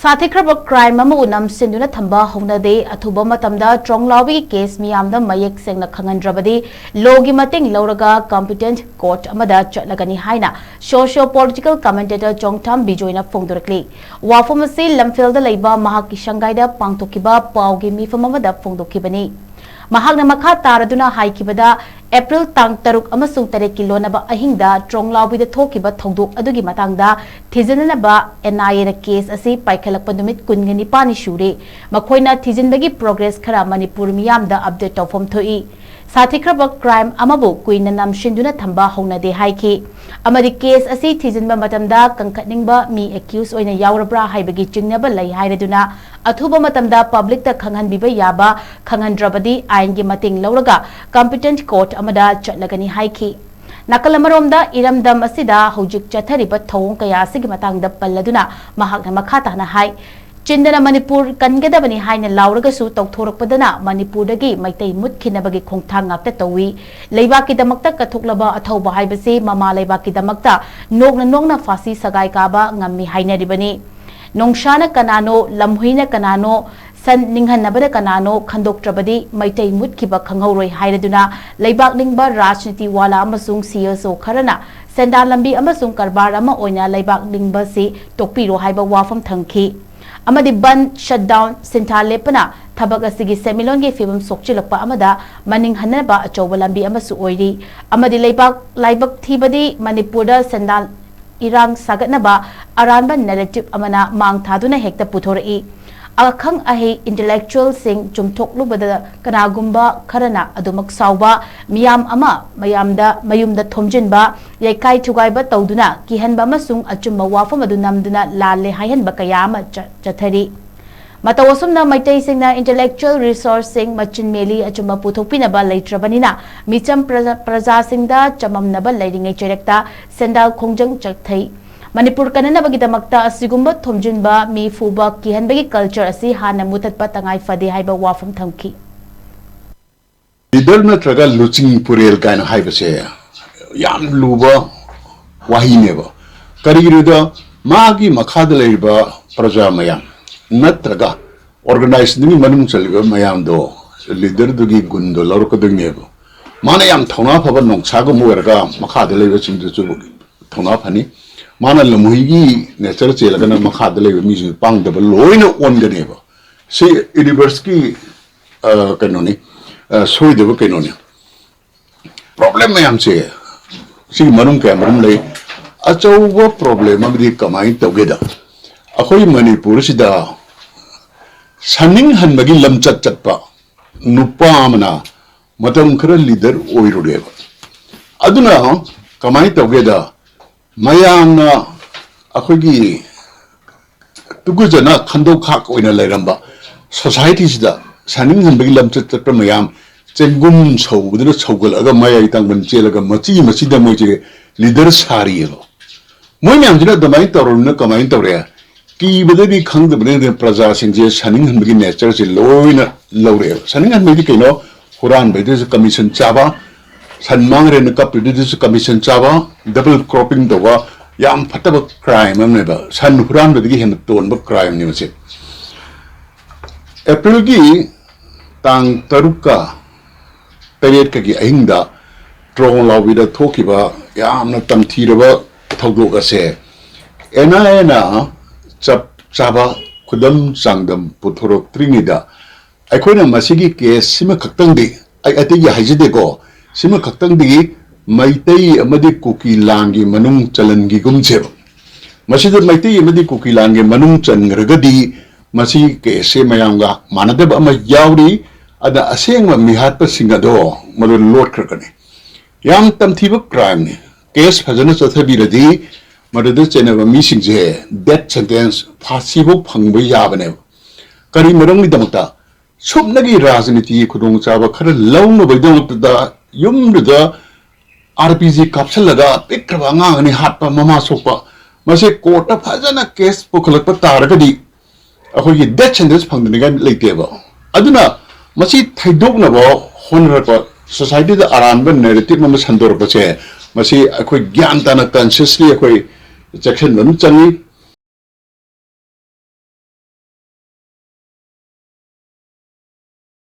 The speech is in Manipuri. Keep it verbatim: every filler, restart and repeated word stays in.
ꯁꯥꯊꯤꯈ꯭ꯔꯕ ꯀ꯭ꯔꯥꯏꯝ ꯑꯃꯕꯨ ꯅꯝꯁꯤꯟꯗꯨꯅ ꯊꯝꯕ ꯍꯧꯅꯗꯦ꯫ ꯑꯊꯨꯕ ꯃꯇꯝꯗ ꯇ꯭ꯔꯣꯡꯂꯥꯎꯕꯤꯒꯤ ꯀꯦꯁ ꯃꯤꯌꯥꯝꯗ ꯃꯌꯦꯛ ꯁꯦꯡꯅ ꯈꯪꯍꯟꯗ꯭ꯔꯕꯗꯤ ꯂꯣꯒꯤ ꯃꯇꯦꯡ ꯂꯧꯔꯒ ꯀꯝꯄꯤꯇꯦꯟꯠ ꯀꯣꯔꯠ ꯑꯃꯗ ꯆꯠꯂꯒꯅꯤ ꯍꯥꯏꯅ ꯁꯣꯁꯤꯌꯣ ꯄꯣꯂꯤꯇꯤꯀꯦꯜ ꯀꯃꯦꯟꯇꯦꯇꯔ ꯆꯣꯡꯊꯥꯝ ꯕꯤꯖꯣꯏꯅ ꯐꯣꯡꯗꯣꯔꯛꯂꯤ꯫ ꯋꯥꯐꯝ ꯑꯁꯤ ꯂꯝꯐꯦꯜꯗ ꯂꯩꯕ ꯃꯍꯥꯛꯀꯤ ꯁꯪꯒꯥꯏꯗ ꯄꯥꯡꯊꯣꯛꯈꯤꯕ ꯄꯥꯎꯒꯤ ꯃꯤꯐꯝ ꯑꯃꯗ ꯐꯣꯡꯗꯣꯛꯈꯤꯕꯅꯤ꯫ ꯃꯍꯥꯛꯅ ꯃꯈꯥ ꯇꯥꯔꯗꯨꯅ ꯍꯥꯏꯈꯤꯕꯗ, ꯑꯦꯄ꯭ꯔꯤꯜ ꯇꯥꯡ ꯇꯔꯨꯛ ꯑꯃꯁꯨꯡ ꯇꯔꯦꯠꯀꯤ ꯂꯣꯟꯅꯕ ꯑꯍꯤꯡꯗ ꯇ꯭ꯔꯣꯡꯂꯥꯎꯕꯤꯗ ꯊꯣꯛꯈꯤꯕ ꯊꯧꯗꯣꯛ ꯑꯗꯨꯒꯤ ꯃꯇꯥꯡꯗ ꯊꯤꯖꯤꯟꯅꯅꯕ ꯑꯦꯟ ꯑꯥꯏ ꯑꯦꯅ ꯀꯦꯁ ꯑꯁꯤ ꯄꯥꯏꯈꯠꯂꯛꯄ ꯅꯨꯃꯤꯠ ꯀꯨꯟꯒ ꯅꯤꯄꯥꯟꯅꯤ ꯁꯨꯔꯦ꯫ ꯃꯈꯣꯏꯅ ꯊꯤꯖꯤꯟꯕꯒꯤ ꯄ꯭ꯔꯣꯒ꯭ꯔꯦꯁ ꯈꯔ ꯃꯅꯤꯄꯨꯔ ꯃꯤꯌꯥꯝꯗ ꯑꯞꯗꯦꯠ ꯇꯧꯐꯝ ꯊꯣꯛꯏ꯫ ꯁꯥꯊꯤꯈ꯭ꯔꯕ ꯀ꯭ꯔꯥꯏꯝ ꯑꯃꯕꯨ ꯀꯨꯏꯅ ꯅꯝꯁꯤꯟꯗꯨꯅ ꯊꯝꯕ ꯍꯧꯅꯗꯦ ꯍꯥꯏꯈꯤ꯫ ꯑꯃꯗꯤ ꯀꯦꯁ ꯑꯁꯤ ꯊꯤꯖꯤꯟꯕ ꯃꯇꯝꯗ ꯀꯟꯈꯠꯅꯤꯡꯕ ꯃꯤ ꯑꯦꯀ꯭ꯌꯨꯁ ꯑꯣꯏꯅ ꯌꯥꯎꯔꯕ꯭ꯔꯥ ꯍꯥꯏꯕꯒꯤ ꯆꯤꯡꯅꯕ ꯂꯩ ꯍꯥꯏꯔꯗꯨꯅ ꯑꯊꯨꯕ ꯃꯇꯝꯗ ꯄꯕ꯭ꯂꯤꯛꯇ ꯈꯪꯍꯟꯕꯤꯕ ꯌꯥꯕ, ꯈꯪꯍꯟꯗ꯭ꯔꯕꯗꯤ ꯑꯥꯏꯟꯒꯤ ꯃꯇꯦꯡ ꯂꯧꯔꯒ ꯀꯝꯄꯤꯇꯦꯟꯠ ꯀꯣꯔꯠ ꯑꯃꯗ ꯆꯠꯂꯒꯅꯤ ꯍꯥꯏꯈꯤ꯫ ꯅꯥꯀꯜ ꯑꯃꯔꯣꯝꯗ ꯏꯔꯝꯗꯝ ꯑꯁꯤꯗ ꯍꯧꯖꯤꯛ ꯆꯠꯊꯔꯤꯕ ꯊꯧꯑꯣꯡ ꯀꯌꯥ ꯑꯁꯤꯒꯤ ꯃꯇꯥꯡꯗ ꯄꯜꯂꯗꯨꯅ ꯃꯍꯥꯛꯅ ꯃꯈꯥ ꯇꯥꯅ ꯍꯥꯏ, ꯆꯤꯟꯗꯅ ꯃꯅꯤꯄꯨꯔ ꯀꯟꯒꯗꯕꯅꯤ ꯍꯥꯏꯅ ꯂꯥꯎꯔꯒꯁꯨ ꯇꯧꯊꯣꯔꯛꯄꯗꯅ ꯃꯅꯤꯄꯨꯔꯗꯒꯤ ꯃꯩꯇꯩ ꯃꯨꯠꯈꯤꯅꯕꯒꯤ ꯈꯣꯡꯊꯥꯡ ꯉꯥꯛꯇ ꯇꯧꯏ꯫ ꯂꯩꯕꯥꯛꯀꯤꯗꯃꯛꯇ ꯀꯠꯊꯣꯛꯂꯕ ꯑꯊꯧꯕ ꯍꯥꯏꯕꯁꯤ ꯃꯃꯥ ꯂꯩꯕꯥꯛꯀꯤꯗꯃꯛꯇ ꯅꯣꯛꯅ ꯅꯣꯛꯅ ꯐꯥꯁꯤ ꯁꯒꯥꯏ ꯀꯥꯕ ꯉꯝꯃꯤ ꯍꯥꯏꯅꯔꯤꯕꯅꯤ꯫ ꯅꯣꯡꯁꯥꯅ ꯀꯅꯥꯅꯣ, ꯂꯝꯍꯨꯏꯅ ꯀꯅꯥꯅꯣ, ꯁꯟ ꯅꯤꯡꯍꯟꯅꯕꯅ ꯀꯅꯥꯅꯣ ꯈꯟꯗꯣꯛꯇ꯭ꯔꯕꯗꯤ ꯃꯩꯇꯩ ꯃꯨꯠꯈꯤꯕ ꯈꯪꯍꯧꯔꯣꯏ ꯍꯥꯏꯔꯗꯨꯅ ꯂꯩꯕꯥꯛ ꯅꯤꯡꯕ ꯔꯥꯖꯅꯤꯇꯤ ꯋꯥꯂꯥ ꯑꯃꯁꯨꯡ ꯁꯤ ꯑꯦꯁ ꯑꯣ ꯈꯔꯅ ꯁꯦꯟꯗꯥꯟ ꯂꯝꯕꯤ ꯑꯃꯁꯨꯡ ꯀꯔꯕꯥꯔ ꯑꯃ ꯑꯣꯏꯅ ꯂꯩꯕꯥꯛ ꯅꯤꯡꯕꯁꯤ ꯇꯣꯛꯄꯤꯔꯣ ꯍꯥꯏꯕ ꯋꯥꯐꯝ ꯊꯝꯈꯤ꯫ ꯑꯃꯗꯤ ꯕꯟ, ꯁꯠꯗꯥꯎꯟ, ꯁꯤꯟꯊꯥ ꯂꯦꯞꯄꯅ ꯊꯕꯛ ꯑꯁꯤꯒꯤ ꯁꯦꯟꯃꯤꯠꯂꯣꯟꯒꯤ ꯐꯤꯕꯝ ꯁꯣꯛꯆꯤꯜꯂꯛꯄ ꯑꯃꯗ ꯃꯅꯤꯡ ꯍꯟꯅꯕ ꯑꯆꯧꯕ ꯂꯝꯕꯤ ꯑꯃꯁꯨ ꯑꯣꯏꯔꯤ꯫ ꯑꯃꯗꯤ ꯂꯩꯕꯥꯛ ꯂꯥꯏꯕꯛ ꯊꯤꯕꯗꯤ ꯃꯅꯤꯄꯨꯔꯗ ꯁꯦꯟꯗꯥꯟ ꯏꯔꯥꯡ ꯁꯥꯒꯠꯅꯕ ꯑꯔꯥꯟꯕ ꯅꯦꯔꯦꯇꯤꯚ ꯑꯃꯅ ꯃꯥꯡ ꯊꯥꯗꯨꯅ ꯍꯦꯛꯇ ꯄꯨꯊꯣꯔꯛꯏ꯫ ꯑꯈꯪ ꯑꯍꯩ ꯏꯟꯇꯦꯂꯦꯛꯆꯨꯋꯦꯜꯁꯤꯡ ꯆꯨꯝꯊꯣꯛꯂꯨꯕꯗ ꯀꯅꯥꯒꯨꯝꯕ ꯈꯔꯅ ꯑꯗꯨꯃꯛ ꯁꯥꯎꯕ, ꯃꯤꯌꯥꯝ ꯑꯃ ꯃꯌꯥꯝꯗ ꯃꯌꯨꯝꯗ ꯊꯣꯝꯖꯤꯟꯕ, ꯌꯩꯈꯥꯏ ꯊꯨꯒꯥꯏꯕ ꯇꯧꯗꯨꯅ ꯀꯤꯍꯟꯕ ꯑꯃꯁꯨꯡ ꯑꯆꯨꯝꯕ ꯋꯥꯐꯝ ꯑꯗꯨ ꯅꯝꯗꯨꯅ ꯂꯥꯜꯂꯦ ꯍꯥꯏꯍꯟꯕ ꯀꯌꯥ ꯑꯃ ꯆ-, ꯆꯠꯊꯔꯤ꯫ ꯃꯇꯧ ꯑꯁꯨꯝꯅ ꯃꯩꯇꯩꯁꯤꯡꯅ ꯏꯟꯇꯦꯂꯦꯛꯆꯨꯋꯦꯜ ꯔꯤꯁꯣꯔꯁꯁꯤꯡ ꯃꯆꯤꯟ ꯃꯦꯂꯤ ꯑꯆꯨꯝꯕ ꯄꯨꯊꯣꯛꯄꯤꯅꯕ ꯂꯩꯇ꯭ꯔꯕꯅꯤꯅ ꯃꯤꯆꯝ ꯄ꯭ꯔꯖꯥ-, ꯄ꯭ꯔꯖꯥꯁꯤꯡꯗ ꯆꯃꯝꯅꯕ ꯂꯩꯔꯤꯉꯩ ꯆꯩꯔꯛꯇ ꯁꯦꯟꯗꯥꯜ ꯈꯣꯡꯖꯪ ꯆꯠꯊꯩ꯫ ꯃꯅꯤꯄꯨꯔ ꯀꯟꯅꯅꯕꯒꯤꯗꯃꯛꯇ ꯑꯁꯤꯒꯨꯝꯕ ꯊꯣꯝꯖꯤꯟꯕ, ꯃꯤ ꯐꯨꯕ, ꯀꯤꯍꯟꯕꯒꯤ ꯀꯜꯆꯔ ꯑꯁꯤ ꯍꯥꯟꯅ ꯃꯨꯊꯠꯄ ꯇꯉꯥꯏ ꯐꯗꯦ ꯍꯥꯏꯕ ꯋꯥꯐꯝ ꯊꯝꯈꯤ꯫ ꯂꯤꯗꯔ ꯅꯠꯇ꯭ꯔꯒ ꯂꯨꯆꯤꯡ ꯄꯨꯔꯦꯜ ꯀꯥꯏꯅ ꯍꯥꯏꯕꯁꯦ ꯌꯥꯝ ꯂꯨꯕ ꯋꯥꯍꯩꯅꯦꯕ꯫ ꯀꯔꯤꯒꯤꯅꯣꯗ ꯃꯥꯒꯤ ꯃꯈꯥꯗ ꯂꯩꯔꯤꯕ ꯄ꯭ꯔꯖꯥ ꯃꯌꯥꯝ ꯅꯠꯇ꯭ꯔꯒ ꯑꯣꯔꯒꯅꯥꯏꯖꯦꯁꯟꯒꯤ ꯃꯅꯨꯡ ꯆꯜꯂꯤꯕ ꯃꯌꯥꯝꯗꯣ ꯂꯤꯗꯔꯗꯨꯒꯤ ꯒꯨꯟꯗꯣ ꯂꯧꯔꯛꯀꯗꯣꯏꯅꯦꯕ꯫ ꯃꯥꯅ ꯌꯥꯝ ꯊꯧꯅꯥ ꯐꯕ ꯅꯣꯡꯁꯥꯒꯨꯝꯕ ꯑꯣꯏꯔꯒ ꯃꯈꯥꯗ ꯂꯩꯕꯁꯤꯡꯗꯨꯁꯨ ꯊꯧꯅꯥ ꯐꯅꯤ꯫ ꯃꯥꯅ ꯂꯝꯍꯨꯏꯒꯤ ꯅꯦꯆꯔ ꯆꯦꯜꯂꯒꯅ ꯃꯈꯥꯗ ꯂꯩꯕ ꯃꯤꯁꯤꯡ ꯄꯥꯡꯗꯕ ꯂꯣꯏꯅ ꯑꯣꯟꯒꯅꯦꯕ꯫ ꯁꯤ ꯌꯨꯅꯤꯚꯔꯁꯀꯤ ꯀꯩꯅꯣꯅꯤ, ꯁꯣꯏꯗꯕ ꯀꯩꯅꯣꯅꯤ꯫ ꯄ꯭ꯔꯣꯕ꯭ꯂꯦꯝ ꯃꯌꯥꯝꯁꯦ ꯁꯤꯒꯤ ꯃꯔꯨꯝ ꯀꯌꯥ ꯃꯔꯨꯝ ꯂꯩ꯫ ꯑꯆꯧꯕ ꯄ꯭ꯔꯣꯕ꯭ꯂꯦꯝ ꯑꯃꯗꯤ ꯀꯃꯥꯏꯅ ꯇꯧꯒꯦꯗ, ꯑꯩꯈꯣꯏ ꯃꯅꯤꯄꯨꯔꯁꯤꯗ ꯁꯟꯅꯤꯡꯍꯟꯕꯒꯤ ꯂꯝꯆꯠ ꯆꯠꯄ ꯅꯨꯄꯥ ꯑꯃꯅ ꯃꯇꯝ ꯈꯔ ꯂꯤꯗꯔ ꯑꯣꯏꯔꯨꯔꯦꯕ꯫ ꯑꯗꯨꯅ ꯀꯃꯥꯏꯅ ꯇꯧꯒꯦꯗ, ꯃꯌꯥꯝꯅ ꯑꯩꯈꯣꯏꯒꯤ ꯇꯨꯀꯨꯖꯅ ꯈꯟꯗꯣꯛꯈꯥꯛ ꯑꯣꯏꯅ ꯂꯩꯔꯝꯕ ꯁꯣꯁꯥꯏꯇꯤꯁꯤꯗ ꯁꯟꯅꯤꯡꯍꯟꯕꯒꯤ ꯂꯝꯆꯠ ꯆꯠꯄ ꯃꯌꯥꯝ ꯆꯦꯡꯒꯨꯝ ꯁꯧꯕꯗꯨꯅ ꯁꯧꯒꯠꯂꯛꯑꯒ ꯃꯌꯥꯏ ꯇꯥꯡꯕꯟ ꯆꯦꯜꯂꯒ ꯃꯆꯤ ꯃꯆꯤꯗ ꯃꯣꯏꯁꯦ ꯂꯤꯗꯔ ꯁꯥꯔꯤꯑꯕ꯫ ꯃꯣꯏ ꯃꯌꯥꯝꯁꯤꯅ ꯑꯗꯨꯃꯥꯏꯅ ꯇꯧꯔꯕꯅꯤꯅ ꯀꯃꯥꯏꯅ ꯇꯧꯔꯦ? ꯀꯤꯕꯗꯒꯤ ꯈꯪꯗꯕꯅꯤꯅ ꯄ꯭ꯔꯖꯥꯁꯤꯡꯁꯦ ꯁꯟꯅꯤꯡꯍꯟꯕꯒꯤ ꯅꯦꯆꯔꯁꯦ ꯂꯣꯏꯅ ꯂꯧꯔꯛꯑꯦꯕ꯫ ꯁꯟꯅꯤꯡꯍꯟꯕꯒꯤ ꯀꯩꯅꯣ? ꯍꯨꯔꯥꯟꯕꯩꯗꯁꯨ ꯀꯃꯤꯁꯟ ꯆꯥꯕ, ꯁꯟ ꯃꯥꯡꯈ꯭ꯔꯦꯅ ꯀꯞꯄꯤꯗꯨꯗꯁꯨ ꯀꯃꯤꯁꯟ ꯆꯥꯕ, ꯗꯕꯜ ꯀ꯭ꯔꯣꯞꯄꯤꯡ ꯇꯧꯕ, ꯌꯥꯝ ꯐꯠꯇꯕ ꯀ꯭ꯔꯥꯏꯝ ꯑꯃꯅꯦꯕ꯫ ꯁꯟ ꯍꯨꯔꯥꯟꯕꯗꯒꯤ ꯍꯦꯟꯅ ꯇꯣꯟꯕ ꯀ꯭ꯔꯥꯏꯝꯅꯦ ꯃꯁꯤ꯫ ꯑꯦꯄ꯭ꯔꯤꯜꯒꯤ ꯇꯥꯡ ꯇꯔꯨꯛꯀ ꯇꯔꯦꯠꯀꯒꯤ ꯑꯍꯤꯡꯗ ꯇ꯭ꯔꯣꯡ ꯂꯥꯎꯕꯤꯗ ꯊꯣꯛꯈꯤꯕ ꯌꯥꯝꯅ ꯇꯝꯊꯤꯔꯕ ꯊꯧꯗꯣꯛ ꯑꯁꯦ ꯑꯦꯟ ꯑꯥꯏ ꯑꯦꯅ ꯆꯞ ꯆꯥꯕ ꯈꯨꯗꯝ ꯆꯥꯡꯗꯝ ꯄꯨꯊꯣꯔꯛꯇ꯭ꯔꯤꯉꯩꯗ ꯑꯩꯈꯣꯏꯅ ꯃꯁꯤꯒꯤ ꯀꯦꯁ ꯁꯤꯃ ꯈꯛꯇꯪꯗꯤ, ꯑꯩ ꯑꯇꯩꯒꯤ ꯍꯥꯏꯖꯗꯦꯀꯣ, ꯁꯤꯃ ꯈꯛꯇꯪꯗꯤ ꯃꯩꯇꯩ ꯑꯃꯗꯤ ꯀꯨꯀꯤ ꯂꯥꯟꯒꯤ ꯃꯅꯨꯡ ꯆꯜꯍꯟꯈꯤꯒꯨꯝꯁꯦꯕ꯫ ꯃꯁꯤꯗ ꯃꯩꯇꯩ ꯑꯃꯗꯤ ꯀꯨꯀꯤ ꯂꯥꯟꯒꯤ ꯃꯅꯨꯡ ꯆꯟꯈ꯭ꯔꯒꯗꯤ ꯃꯁꯤ ꯀꯦꯁꯁꯦ ꯃꯌꯥꯝꯒ ꯃꯥꯟꯅꯗꯕ ꯑꯃ ꯌꯥꯎꯔꯤ꯫ ꯑꯗ ꯑꯁꯦꯡꯕ ꯃꯤꯍꯥꯠꯄꯁꯤꯡ ꯑꯗꯣ ꯃꯗꯨ ꯂꯣꯠꯈ꯭ꯔꯒꯅꯤ꯫ ꯌꯥꯝ ꯇꯝꯊꯤꯕ ꯀ꯭ꯔꯥꯏꯝꯅꯤ꯫ ꯀꯦꯁ ꯐꯖꯅ ꯆꯠꯊꯕꯤꯔꯗꯤ ꯃꯗꯨꯗ ꯆꯦꯟꯅꯕ ꯃꯤꯁꯤꯡꯁꯦ ꯗꯦꯠ ꯁꯦꯟꯇꯦꯟꯁ, ꯐꯥꯁꯤꯐꯧ ꯐꯪꯕ ꯌꯥꯕꯅꯦꯕ꯫ ꯀꯔꯤ ꯃꯔꯝꯒꯤꯗꯃꯛꯇ? ꯁꯨꯞꯅꯒꯤ ꯔꯥꯖꯅꯤꯇꯤꯒꯤ ꯈꯨꯗꯣꯡꯆꯥꯕ ꯈꯔ ꯂꯧꯅꯕꯒꯤꯗꯃꯛꯇꯗ ꯌꯨꯝꯗꯨꯗ ꯑꯥꯔ ꯄꯤ ꯖꯤ ꯀꯥꯞꯁꯤꯜꯂꯒ ꯄꯤꯛꯈ꯭ꯔꯕ ꯑꯉꯥꯡ ꯑꯅꯤ ꯍꯥꯠꯄ, ꯃꯃꯥ ꯁꯣꯛꯄ, ꯃꯁꯤ ꯀꯣꯔꯠꯇ ꯐꯖꯅ ꯀꯦꯁ ꯄꯨꯈꯠꯂꯛꯄ ꯇꯥꯔꯒꯗꯤ ꯑꯩꯈꯣꯏꯒꯤ ꯗꯦꯠ ꯁꯦꯟꯇꯦꯟꯁ ꯐꯪꯗꯅꯤꯡꯉꯥꯏ ꯂꯩꯇꯦꯕ꯫ ꯑꯗꯨꯅ ꯃꯁꯤ ꯊꯩꯗꯣꯛꯅꯕ ꯍꯣꯠꯅꯔꯛꯄ, ꯁꯣꯁꯥꯏꯇꯤꯗ ꯑꯔꯥꯟꯕ ꯅꯦꯔꯦꯇꯤꯚ ꯑꯃ ꯁꯟꯗꯣꯔꯛꯄꯁꯦ, ꯃꯁꯤ ꯑꯩꯈꯣꯏ ꯒ꯭ꯌꯥꯟ ꯇꯥꯅ, ꯀꯟꯁꯤꯌꯁꯂꯤ ꯑꯩꯈꯣꯏ ꯆꯦꯛꯁꯤꯟꯕ ꯑꯃ ꯆꯪꯉꯤ꯫